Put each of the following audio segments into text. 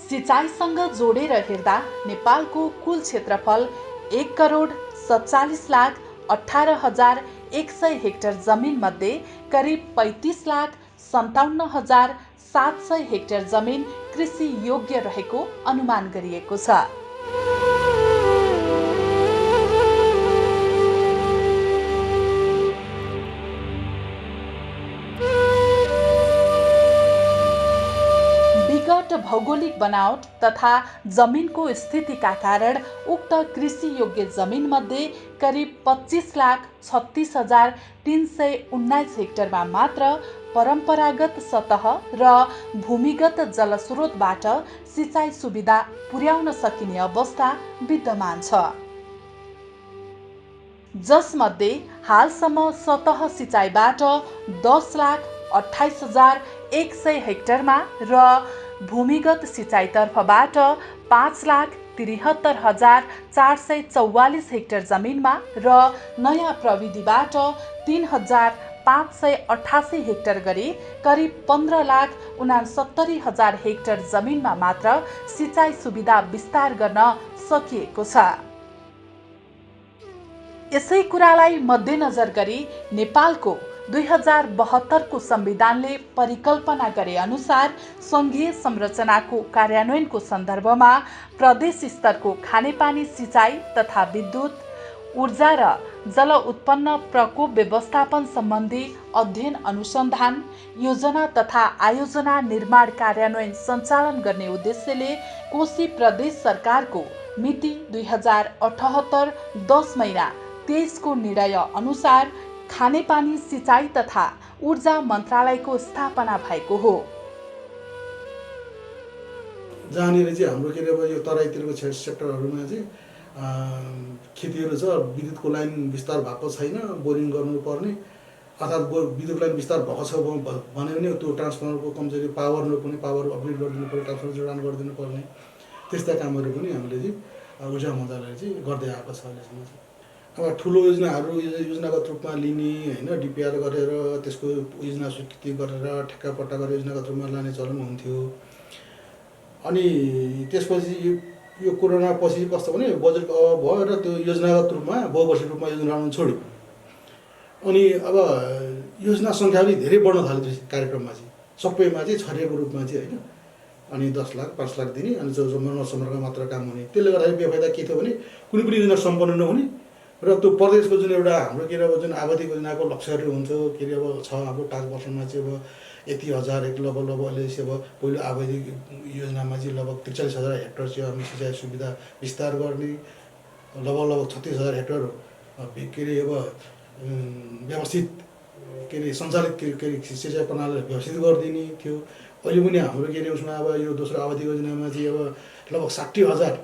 सिँचाइसँग जोडेर हेर्दा नेपालको कुल क्षेत्रफल 1,47,18,100 हेक्टर जमिनमध्ये करिब 35,57,700 हेक्टर जमिन कृषि योग्य रहेको अनुमान गरिएको छ। भौगोलिक बनावट तथा जमिनको स्थितिका कारण उक्त कृषि योग्य जमिन मध्ये करिब 25,36,319 हेक्टरमा मात्र परम्परागत सतह र भूमिगत जलस्रोतबाट सिँचाइ सुविधा पुर्याउन सकिने अवस्था विद्यमान छ, जसमध्ये हालसम्म सतह सिँचाइबाट 10,28,100 हेक्टरमा र भूमिगत सिँचाइतर्फबाट 5,73,444 हेक्टर जमिनमा र नयाँ प्रविधिबाट 3,588 हेक्टर गरी करिब 15,69,000 हेक्टर जमिनमा मात्र सिँचाइ सुविधा विस्तार गर्न सकिएको छ। यसै कुरालाई मध्यनजर गरी नेपालको 2072 को संविधानले परिकल्पना गरे अनुसार संघीय संरचनाको कार्यान्वयनको सन्दर्भमा प्रदेश स्तरको खानेपानी सिँचाइ तथा विद्युत, ऊर्जा र जल उत्पन्न प्रकोप व्यवस्थापन सम्बन्धी अध्ययन अनुसन्धान, योजना तथा आयोजना निर्माण कार्यान्वयन सञ्चालन गर्ने उद्देश्यले कोशी प्रदेश सरकारको मिति 2078 10 महिना 23 को निर्णय अनुसार खानेपानी सिँचाइ तथा ऊर्जा मन्त्रालयको स्थापना भएको हो। जहाँनिर चाहिँ हाम्रो के अरे यो तराईतिरको सेक्टरहरूमा चाहिँ खेतीहरू छ, विद्युतको लाइन विस्तार भएको छैन, बोरिङ गर्नुपर्ने अर्थात् विद्युत लाइन विस्तार भएको छ भने पनि त्यो ट्रान्सफर्मरको कमजोरी, पावर अपग्रेड गरिदिनु पर्ने, ट्रान्सफर्मर जोडान गरिदिनु पर्ने, त्यस्ता कामहरू पनि हामीले चाहिँ ऊर्जा मन्त्रालयले चाहिँ गर्दै आएको छ। अब ठुलो योजनागत रूपमा लिने होइन, डिपिआर गरेर त्यसको योजना स्वीकृति गरेर ठेक्कापट्टा गरेर योजनागत रूपमा लाने चलन हुन्थ्यो। अनि त्यसपछि यो कोरोना पछि कस्तो भने बजेट भयो र त्यो योजनागत रूपमा बहुवर्षीय रूपमा योजना बनाउन छोड्यो। अनि अब योजना सङ्ख्या पनि धेरै बढ्न थाल्यो त्यो कार्यक्रममा चाहिँ, सबैमा चाहिँ छरिएको रूपमा चाहिँ होइन। अनि 10 लाख 5 लाख दिने, अनि जो नम्बरका मात्र काम हुने। त्यसले गर्दाखेरि बेफाइदा के थियो भने कुनै पनि योजना सम्पन्न नहुने र त्यो प्रदेशको जुन एउटा हाम्रो के अरे जुन आबादी योजनाको लक्ष्यहरू हुन्छ के अरे अब छ, हाम्रो 5 वर्षमा चाहिँ अब यति हजार एक लगभग अहिले चाहिँ अब पहिलो आबादी योजनामा चाहिँ लगभग 43,000 हेक्टर चाहिँ हामी सिँचाइ सुविधा विस्तार गर्ने, लगभग 36,000 हेक्टर के अरे अब व्यवस्थित के अरे सञ्चालित के अरे सिँचाइ प्रणालीलाई व्यवस्थित गरिदिने थियो। अहिले पनि हाम्रो के अरे उसमा अब यो दोस्रो आबादी योजनामा चाहिँ अब लगभग 60,000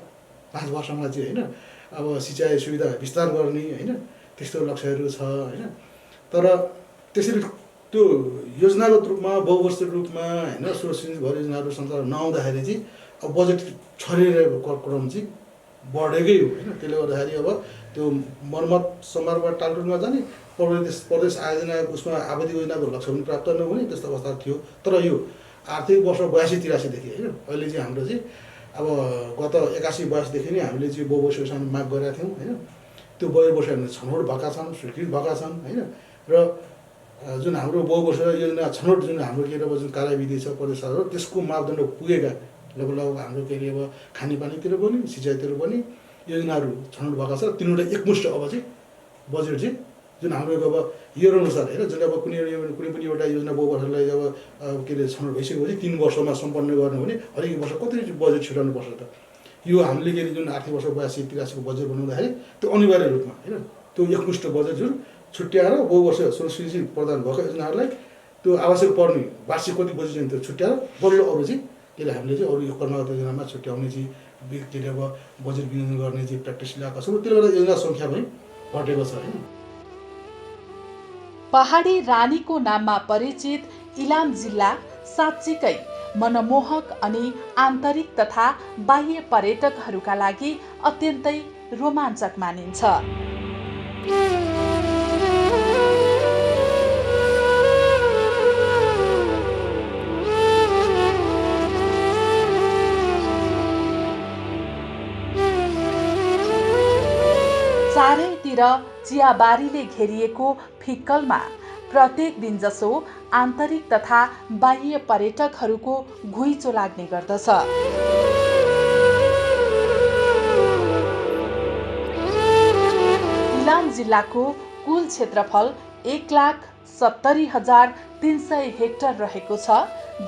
5 वर्षमा चाहिँ होइन अब सिँचाइ सुविधा विस्तार गर्ने होइन, त्यस्तो लक्ष्यहरू छ होइन। तर त्यसरी त्यो योजनागत रूपमा बहुवर्षीय रूपमा होइन सुरक्षित भएर योजनाहरू सञ्चालन नआउँदाखेरि चाहिँ अब बजेट छरिरहेको क्रम चाहिँ बढेकै हो होइन। त्यसले गर्दाखेरि अब त्यो मर्मत समारोहबाट टालटुलमा जाने, प्रदेश आयोजना उसमा आबादी योजनाको लक्ष्य पनि प्राप्त नहुने त्यस्तो अवस्था थियो। तर यो आर्थिक वर्ष 82-83 देखि होइन अहिले चाहिँ हाम्रो चाहिँ अब गत 81-82देखि नै हामीले चाहिँ बहुवर्षीय योजना माग गरेका थियौँ होइन। त्यो बहुवर्षीय योजना छनौट भएका छन्, स्वीकृत भएका छन् होइन। र जुन हाम्रो बहुवर्षीय योजना छनौट जुन हाम्रो के अरे जुन कार्यविधि छ प्रदेशहरू त्यसको मापदण्ड पुगेका लगभग हाम्रो के अरे अब खानेपानीतिर पनि सिँचाइतिर पनि योजनाहरू छनौट भएका छ। तिनीवटा एकमुष्ट अब चाहिँ बजेट चाहिँ जुन हाम्रो अब इयर अनुसार होइन, जुन अब कुनै पनि एउटा योजना बहुवर्षलाई अब के अरे छनौट भइसकेपछि 3 वर्षमा सम्पन्न गर्नु भने हरेक वर्ष कति बजेट छुट्याउनु पर्छ त। यो हामीले के अरे जुन आर्थिक वर्ष 82-83 को बजेट बनाउँदाखेरि त्यो अनिवार्य रूपमा होइन त्यो एकमुष्ट बजेट जुन छुट्याएर बहुवर्ष सुरक्षित प्रदान भएको योजनाहरूलाई त्यो आवश्यक पर्ने वार्षिक कति बजेट चाहिँ त्यो छुट्याएर बल्ल अरू चाहिँ त्यसले हामीले चाहिँ अरू यो कर्मगत योजनामा छुट्याउने चाहिँ के अरे अब बजेट विनियोजन गर्ने चाहिँ प्र्याक्टिस ल्याएको छ। त्यसले गर्दा योजना सङ्ख्या पनि घटेको छ होइन। पहाडी रानीको नाममा परिचित इलाम जिल्ला साँच्चीकै मनमोहक अनि आन्तरिक तथा बाह्य पर्यटकहरूका लागि अत्यन्तै रोमाञ्चक मानिन्छ। चियाखेती र चियाबारीले घेरिएको फिक्कलमा प्रत्येक दिन जसो आन्तरिक तथा बाह्य पर्यटकहरूको घुइँचो लाग्ने गर्दछ। इलाम जिल्लाको कुल क्षेत्रफल 1,70,300 हेक्टर रहेको छ,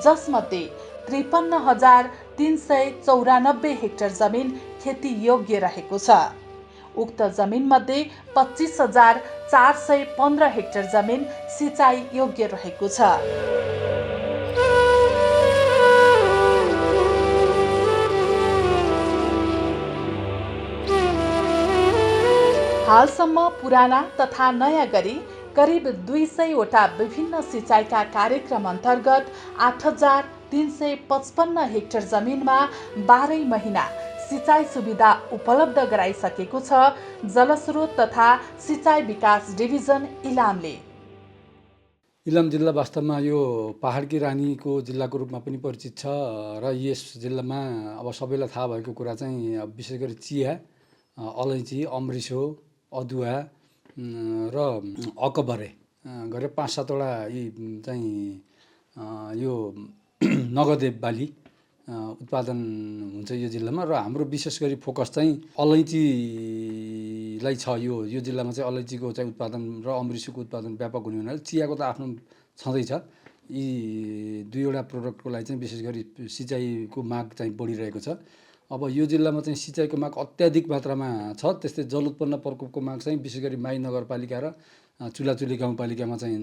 जसमध्ये 53,394 हेक्टर जमिन खेती योग्य रहेको छ। उक्त जमिनमध्ये 25,415 हेक्टर जमिन सिँचाइ योग्य रहेको छ। हालसम्म पुराना तथा नयाँ गरी करिब 200 वटा विभिन्न सिँचाइका कार्यक्रम अन्तर्गत 8,355 हेक्टर जमिनमा 12 महिना सिँचाइ सुविधा उपलब्ध गराइसकेको छ जलस्रोत तथा सिँचाइ विकास डिभिजन इलामले। इलाम जिल्ला वास्तवमा यो पहाडकी रानीको जिल्लाको रूपमा पनि परिचित छ र यस जिल्लामा अब सबैलाई थाहा भएको कुरा चाहिँ विशेष गरी चिया, अलैँची, अमृसो, अदुवा र अकबरे गरे 5-7 वटा यी चाहिँ यो नगदे बाली उत्पादन हुन्छ यो जिल्लामा र हाम्रो विशेष गरी फोकस चाहिँ अलैँचीलाई छ। यो जिल्लामा चाहिँ अलैँचीको चाहिँ उत्पादन र अमृसोको उत्पादन व्यापक हुने हुनाले चियाको त आफ्नो छँदैछ। यी दुईवटा प्रोडक्टको लागि चाहिँ विशेष गरी सिँचाइको माग चाहिँ बढिरहेको छ। अब यो जिल्लामा चाहिँ सिँचाइको माग अत्याधिक मात्रामा छ। त्यस्तै जल उत्पन्न प्रकोपको माग चाहिँ विशेष गरी माई नगरपालिका र चुलाचुली गाउँपालिकामा चाहिँ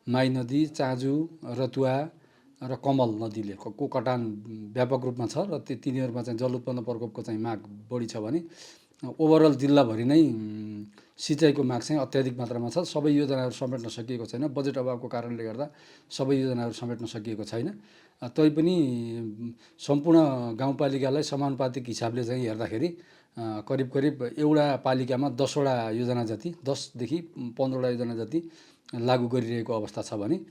माई नदी, चाँजु, रतुवा र कमल नदीले को कटान व्यापक रूपमा छ र तिनीहरूमा चाहिँ जल उत्पन्न प्रकोपको चाहिँ माग बढी छ भने ओभरअल जिल्लाभरि नै सिँचाइको माग चाहिँ अत्याधिक मात्रामा छ। सबै योजनाहरू समेट्न सकिएको छैन, बजेट अभावको कारणले गर्दा सबै योजनाहरू समेट्न सकिएको छैन। तैपनि सम्पूर्ण गाउँपालिकालाई समानुपातिक हिसाबले चाहिँ हेर्दाखेरि करिब एउटा पालिकामा 10 वटा योजना जति 10 देखि 15 वटा योजना जति लागू गरिरहेको अवस्था छ भने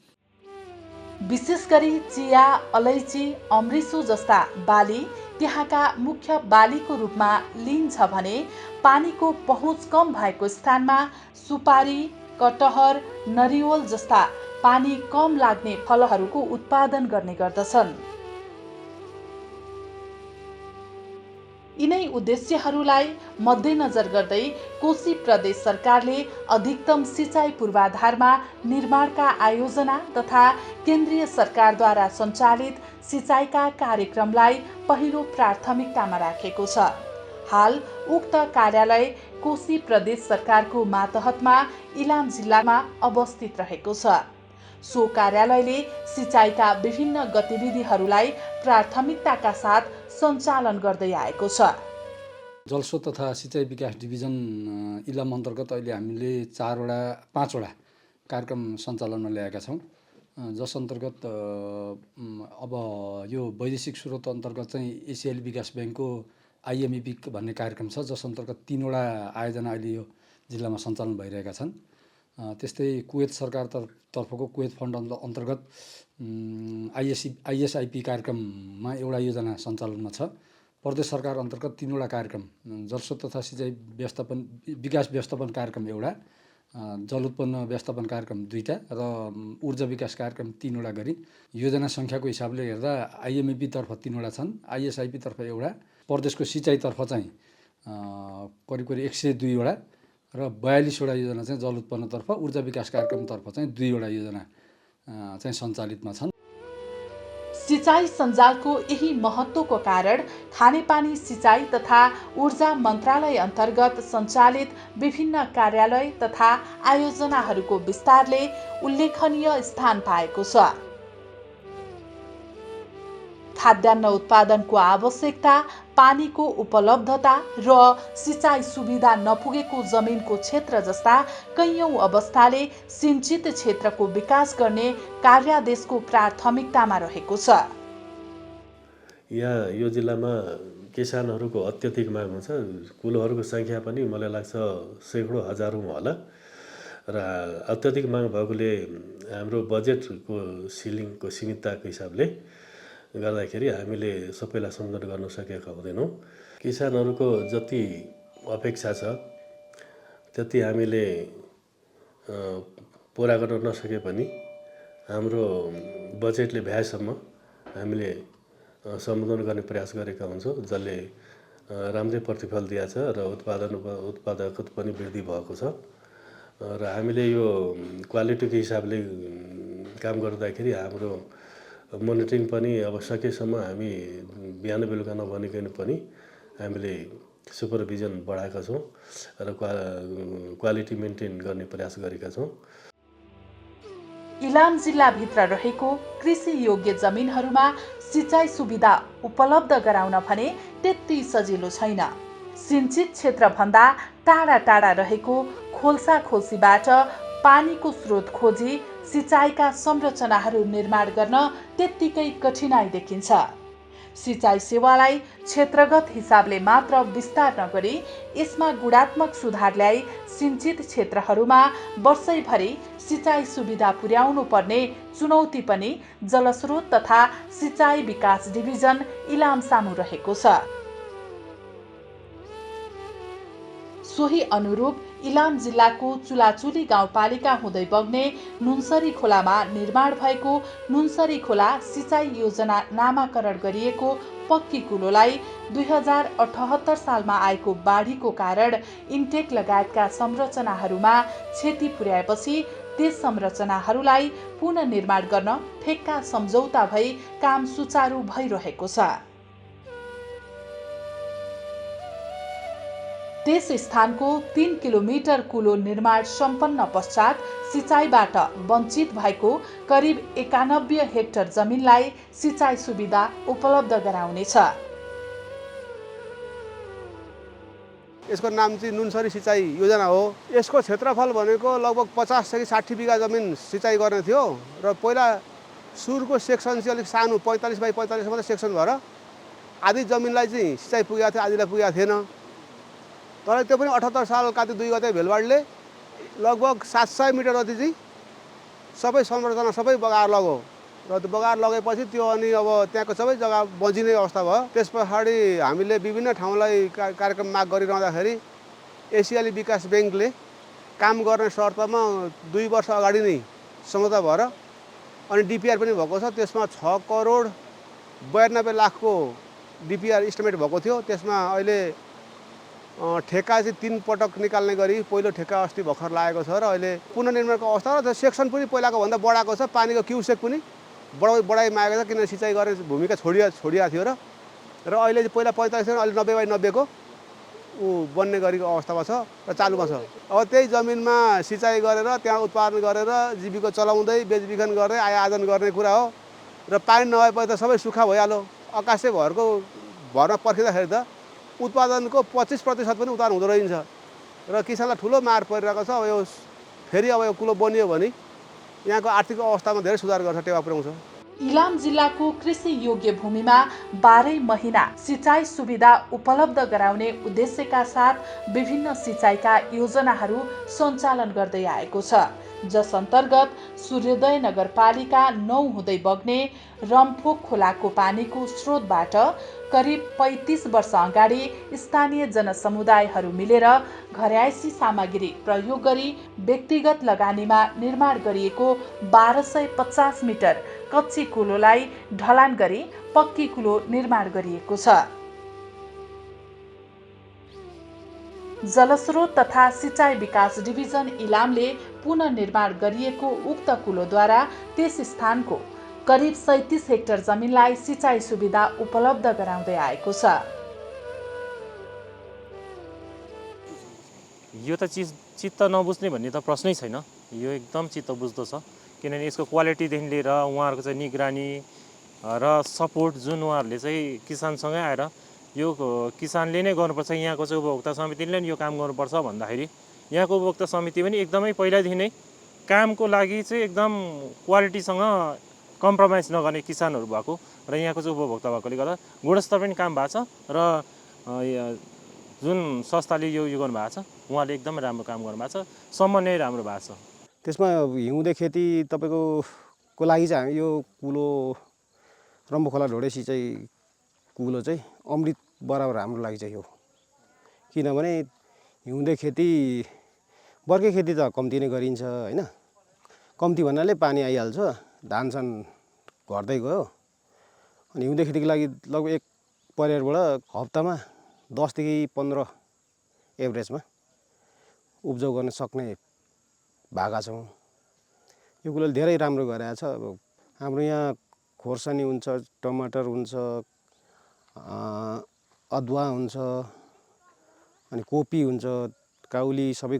विशेष गरी चिया, अलैँची, अमृसो जस्ता बाली त्यहाँका मुख्य बालीको रूपमा लिइन्छ भने पानीको पहुँच कम भएको स्थानमा सुपारी, कटहर, नरिवल जस्ता पानी कम लाग्ने फलहरूको उत्पादन गर्ने गर्दछन्। यिनै उद्देश्यहरूलाई मध्यनजर गर्दै कोशी प्रदेश सरकारले अधिकतम सिँचाइ पूर्वाधारमा निर्माणका आयोजना तथा केन्द्रीय सरकारद्वारा सञ्चालित सिँचाइका कार्यक्रमलाई पहिलो प्राथमिकतामा राखेको छ। हाल उक्त कार्यालय कोशी प्रदेश सरकारको मातहतमा इलाम जिल्लामा अवस्थित रहेको छ। सो कार्यालयले सिँचाइका विभिन्न गतिविधिहरूलाई प्राथमिकताका साथ सञ्चालन गर्दै आएको छ। जलस्रोत तथा सिँचाइ विकास डिभिजन इलाम अन्तर्गत अहिले हामीले 5 वटा कार्यक्रम सञ्चालनमा ल्याएका छौँ, जस अन्तर्गत अब यो वैदेशिक स्रोत अन्तर्गत चाहिँ एसियाली विकास ब्याङ्कको IMEP भन्ने कार्यक्रम छ, जस अन्तर्गत 3 वटा आयोजना अहिले यो जिल्लामा सञ्चालन भइरहेका छन्। त्यस्तै कुवेत सरकार तर्फको कुवेत फन्ड अन्तर्गत ISIP कार्यक्रममा एउटा योजना सञ्चालनमा छ। प्रदेश सरकार अन्तर्गत 3 वटा कार्यक्रम जलस्रोत तथा सिँचाइ विकास व्यवस्थापन कार्यक्रम एउटा, जल उत्पन्न व्यवस्थापन कार्यक्रम 2टा र ऊर्जा विकास कार्यक्रम 3 वटा गरी योजना सङ्ख्याको हिसाबले हेर्दा IMEP तर्फ 3 वटा छन्, ISIP तर्फ एउटा, प्रदेशको सिँचाइतर्फ चाहिँ करिब 102 वटा र 42 वटा योजना चाहिँ जल उत्पन्नतर्फ, ऊर्जा विकास कार्यक्रमतर्फ चाहिँ 2 वटा योजना चाहिँ सञ्चालितमा छन्। सिँचाइ सञ्जालको यही महत्त्वको कारण खानेपानी सिँचाइ तथा ऊर्जा मन्त्रालय अन्तर्गत सञ्चालित विभिन्न कार्यालय तथा आयोजनाहरूको विस्तारले उल्लेखनीय स्थान पाएको छ। खाद्यान्न उत्पादनको आवश्यकता, पानीको उपलब्धता र सिँचाइ सुविधा नपुगेको जमिनको क्षेत्र जस्ता कैयौं अवस्थाले सिञ्चित क्षेत्रको विकास गर्ने कार्यादेशको प्राथमिकतामा रहेको छ। यहाँ यो जिल्लामा किसानहरूको अत्यधिक माग हुन्छ। कुलहरूको सङ्ख्या पनि मलाई लाग्छ सैकडौँ हजारौँ होला र अत्यधिक माग भएकोले हाम्रो बजेटको सिलिङको सीमितताको हिसाबले गर्दाखेरि हामीले सबैलाई सम्झौता गर्न सकेका हुँदैनौँ। किसानहरूको जति अपेक्षा छ त्यति हामीले पुरा गर्न नसके पनि हाम्रो बजेटले भ्याएसम्म हामीले सम्बोधन गर्ने प्रयास गरेका हुन्छौँ, जसले राम्रै प्रतिफल दिएको छ र उत्पादकता पनि वृद्धि भएको छ। र हामीले यो क्वालिटीको हिसाबले काम गर्दाखेरि हाम्रो मोनिटरिङ पनि अब सकेसम्म हामी बिहान बेलुका नभनिकन पनि हामीले सुपरभिजन बढाएका छौँ र क्वालिटी मेन्टेन गर्ने प्रयास गरेका छौँ। इलाम जिल्लाभित्र रहेको कृषि योग्य जमिनहरूमा सिँचाइ सुविधा उपलब्ध गराउन भने त्यति सजिलो छैन। सिंचित क्षेत्रभन्दा टाढा टाढा रहेको खोल्सा खोल्सीबाट पानीको स्रोत खोजी सिँचाइका संरचनाहरू निर्माण गर्न त्यत्तिकै कठिनाइ देखिन्छ। सिँचाइ सेवालाई क्षेत्रगत हिसाबले मात्र विस्तार नगरी यसमा गुणात्मक सुधार ल्याई सिंचित क्षेत्रहरूमा वर्षैभरि सिँचाइ सुविधा पुर्याउनु पर्ने चुनौती पनि जलस्रोत तथा सिँचाइ विकास डिभिजन इलाम सामु रहेको छ। सोही अनुरूप इलाम जिल्लाको चुलाचुली गाउँपालिका हुँदै बग्ने नुनसरी खोलामा निर्माण भएको नुनसरी खोला सिँचाइ योजना नामाकरण गरिएको पक्की कुलोलाई 2078 सालमा आएको बाढीको कारण इन्टेक लगायतका संरचनाहरूमा क्षति पुर्याएपछि त्यस संरचनाहरूलाई पुनर्निर्माण गर्न ठेक्का सम्झौता भई काम सुचारू भइरहेको छ। त्यस स्थानको 3 किलोमिटर कुलो निर्माण सम्पन्न पश्चात सिँचाइबाट वञ्चित भएको करिब 91 हेक्टर जमिनलाई सिँचाइ सुविधा उपलब्ध गराउनेछ। यसको नाम चाहिँ नुनसरी सिँचाइ योजना हो। यसको क्षेत्रफल भनेको लगभग 50 देखि 60 बिघा जमिन सिँचाइ गर्ने थियो र पहिला सुरुको सेक्सन चाहिँ अलिक सानो 45 बाई 45 मात्रै सेक्सन भएर आधी जमिनलाई चाहिँ सिँचाइ पुगेको थियो, आधीलाई पुगेको थिएन। तर त्यो पनि 78 साल कार्तिक 2 गते भेलवाडले लगभग 700 मिटर जति चाहिँ सबै संरचना सबै बगाएर लग्यो र त्यो बगाएर लगेपछि त्यो अनि अब त्यहाँको सबै जग्गा बजिने अवस्था भयो। त्यस पछाडि हामीले विभिन्न ठाउँलाई कार्यक्रम माग गरिरहँदाखेरि एसियाली विकास ब्याङ्कले काम गर्ने शर्तमा 2 वर्ष अगाडि नै सम्झौता भएर अनि डिपिआर पनि भएको छ। त्यसमा 6 करोड 92 लाखको डिपिआर इस्टिमेट भएको थियो। त्यसमा अहिले ठेक्का चाहिँ 3 पटक निकाल्ने गरी पहिलो ठेक्का अस्ति भर्खर लागेको छ र अहिले पुनर्निर्माणको अवस्था र सेक्सन पनि पहिलाको भन्दा बढाएको छ। पानीको क्युसेक पनि बढाइ मागेको छ, किनभने सिँचाइ गर्ने भूमिका छोडिएको थियो र अहिले चाहिँ पहिला 45 थियो, अहिले 90 बाई 90 को बन्ने गरेको अवस्थामा छ र चालुमा छ। अब त्यही जमिनमा सिँचाइ गरेर त्यहाँ उत्पादन गरेर जीविका चलाउँदै बेचबिखन गर्दै आय आर्जन गर्ने कुरा हो र पानी नभएपछि त सबै सुक्खा भइहाल्यो। आकाशे भरको भरमा पर्खिँदाखेरि त उत्पादनको 25% पनि उत्पादन हुँदो रहन्छ र किसानलाई ठुलो मार परिरहेको छ। अब यो फेरि अब यो कुलो बनियो भने यहाँको आर्थिक अवस्थामा धेरै सुधार गर्छ, टेवा पुर्याउँछ। इलाम जिल्लाको कृषि योग्य भूमिमा 12 महिना सिँचाइ सुविधा उपलब्ध गराउने उद्देश्यका साथ विभिन्न सिँचाइका योजनाहरू सञ्चालन गर्दै आएको छ, जस अन्तर्गत सूर्योदय नगरपालिका 9 हुँदै बग्ने रम्फोक खोलाको पानीको स्रोतबाट करिब 35 वर्ष अगाडि स्थानीय जनसमुदायहरू मिलेर घरयाइसी सामग्री प्रयोग गरी व्यक्तिगत लगानीमा निर्माण गरिएको 1250 मिटर कच्ची कुलोलाई ढलान गरी पक्की कुलो निर्माण गरिएको छ। जलस्रोत तथा सिँचाइ विकास डिभिजन इलामले पुनर्निर्माण गरिएको उक्त कुलोद्वारा त्यस स्थानको करिब 37 हेक्टर जमिनलाई सिँचाइ सुविधा उपलब्ध गराउँदै आएको छ। यो त चित्त नबुझ्ने भन्ने त प्रश्नै छैन। यो एकदम चित्त बुझ्दो छ, किनभने यसको क्वालिटीदेखि लिएर उहाँहरूको चाहिँ निगरानी र सपोर्ट जुन उहाँहरूले चाहिँ किसानसँगै आएर यो किसानले नै गर्नुपर्छ, यहाँको चाहिँ उपभोक्ता समितिले नै यो काम गर्नुपर्छ भन्दाखेरि यहाँको उपभोक्ता समिति पनि एकदमै पहिलादेखि नै कामको लागि चाहिँ एकदम क्वालिटीसँग कम्प्रोमाइज नगर्ने किसानहरू भएको र यहाँको चाहिँ उपभोक्ता भएकोले गर्दा गुणस्तर पनि काम भएको छ र जुन संस्थाले यो गर्नुभएको छ उहाँले एकदमै राम्रो काम गर्नुभएको छ, समन्वय राम्रो भएको छ। त्यसमा हिउँदे खेती तपाईँको लागि चाहिँ यो कुलो रम्फू खोला ढोडे सिँचाइ कुलो चाहिँ अमृत बराबर हाम्रो लागि चाहिँ हो। किनभने हिउँदे खेती बर्खे खेती त कम्ती नै गरिन्छ होइन। कम्ती भन्नाले पानी आइहाल्छ, धानसान घट्दै गयो। अनि हिउँदे खेतीको लागि लगभग एक परिवारबाट हप्तामा 10 देखि 15 एभरेजमा उब्जाउ गर्न सक्ने भएका छौँ। यो कुराले धेरै राम्रो गरेको छ। अब हाम्रो यहाँ खोर्सानी हुन्छ, टमाटर हुन्छ, अदुवा हुन्छ, अनि कोपी हुन्छ, काउली सबै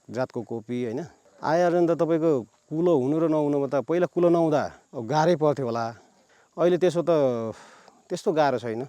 जातको कोपी होइन। आएर त तपाईँको कुलो हुनु र नहुनुमा त पहिला कुलो नहुँदा गाह्रै पर्थ्यो होला। अहिले त्यस्तो गाह्रो छैन।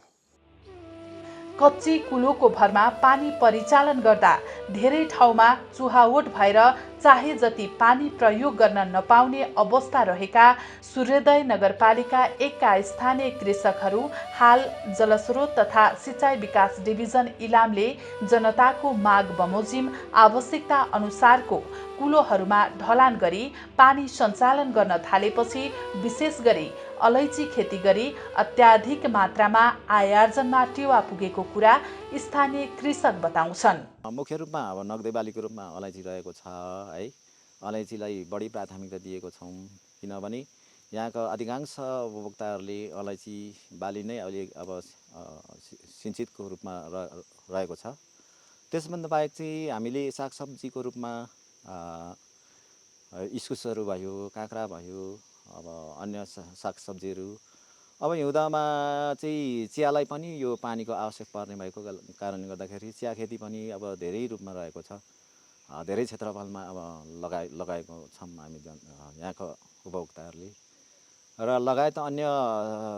कच्ची कुलोको भरमा पानी परिचालन गर्दा धेरै ठाउँमा चुहावट भएर चाहे जति पानी प्रयोग गर्न नपाउने अवस्था रहेका सूर्योदय नगरपालिका 1 का स्थानीय कृषकहरू हाल जलस्रोत तथा सिँचाइ विकास डिभिजन इलामले जनताको माग बमोजिम आवश्यकता अनुसारको कुलोहरूमा ढलान गरी पानी सञ्चालन गर्न थालेपछि विशेष गरी अलैँची खेती गरी अत्याधिक मात्रामा आयार्जनमा टेवा पुगेको कुरा स्थानीय कृषक बताउँछन्। मुख्य रूपमा अब नगदे बालीको रूपमा अलैँची रहेको छ है। अलैँचीलाई बढी प्राथमिकता दिएको छौँ किनभने यहाँका अधिकांश उपभोक्ताहरूले अलैँची बाली नै अहिले अब सिंचितको रूपमा रहेको छ। त्यसभन्दा बाहेक चाहिँ हामीले सागसब्जीको रूपमा इस्कुसहरू भयो, काँक्रा भयो, अब अन्य सागसब्जीहरू। अब हिउँदामा चाहिँ चियालाई पनि यो पानीको आवश्यक पर्ने भएको कारणले गर्दाखेरि चिया खेती पनि अब धेरै रूपमा रहेको छ। धेरै क्षेत्रफलमा अब लगाएको छौँ हामी यहाँको उपभोक्ताहरूले। र लगायत अन्य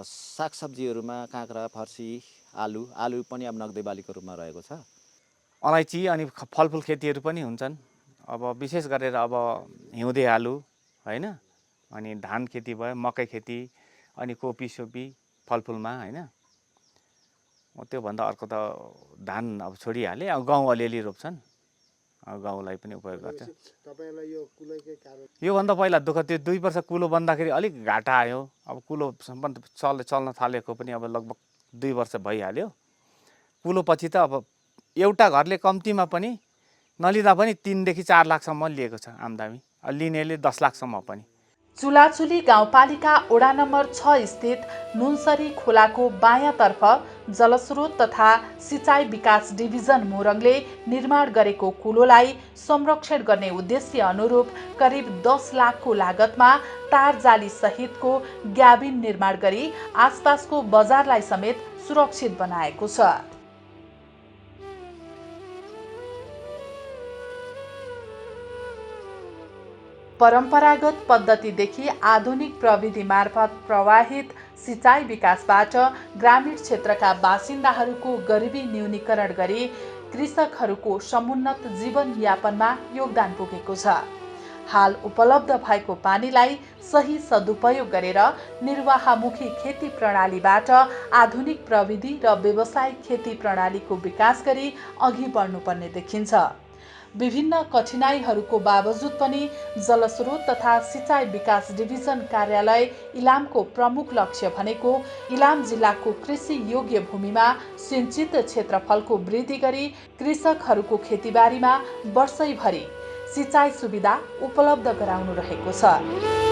सागसब्जीहरूमा काँक्रा, फर्सी, आलु पनि अब नगदे बालीको रूपमा रहेको छ। अलैँची अनि फलफुल खेतीहरू पनि हुन्छन्। अब विशेष गरेर अब हिउँदे आलु होइन, अनि धान खेती भयो, मकै खेती, अनि कोपी सोपी फलफुलमा होइन। त्योभन्दा अर्को त धान अब छोडिहाले। अब गहुँ अलिअलि रोप्छन्, गहुँलाई पनि उपयोग गर्छ। योभन्दा पहिला दुःख त्यो 2 वर्ष कुलो बन्दाखेरि अलिक घाटा आयो। अब कुलो चल्न थालेको पनि अब लगभग 2 वर्ष भइहाल्यो। कुलो पछि त अब एउटा घरले कम्तीमा पनि नलिँदा पनि 3 देखि 4 लाखसम्म लिएको छ आम्दानी, लिनेले 10 लाखसम्म पनि। चुलाचुली गाउँपालिका वडा नम्बर 6 स्थित नुनसरी खोलाको बायाँतर्फ जलस्रोत तथा सिँचाइ विकास डिभिजन मोरङले निर्माण गरेको कुलोलाई संरक्षण गर्ने उद्देश्य अनुरूप करिब 10 लाखको लागतमा तार जाली सहितको ग्याबिन निर्माण गरी आसपासको बजारलाई समेत सुरक्षित बनाएको छ। परम्परागत पद्धतिदेखि आधुनिक प्रविधि मार्फत प्रवाहित सिँचाइ विकासबाट ग्रामीण क्षेत्रका बासिन्दाहरूको गरिबी न्यूनीकरण गरी कृषकहरूको समुन्नत जीवनयापनमा योगदान पुगेको छ। हाल उपलब्ध भएको पानीलाई सही सदुपयोग गरेर निर्वाहमुखी खेती प्रणालीबाट आधुनिक प्रविधि र व्यावसायिक खेती प्रणालीको विकास गरी अघि बढ्नुपर्ने देखिन्छ। विभिन्न कठिनाइहरूको बावजुद पनि जलस्रोत तथा सिँचाइ विकास डिभिजन कार्यालय इलामको प्रमुख लक्ष्य भनेको इलाम जिल्लाको कृषि योग्य भूमिमा सिंचित क्षेत्रफलको वृद्धि गरी कृषकहरूको खेतीबारीमा वर्षैभरि सिँचाइ सुविधा उपलब्ध गराउनु रहेको छ।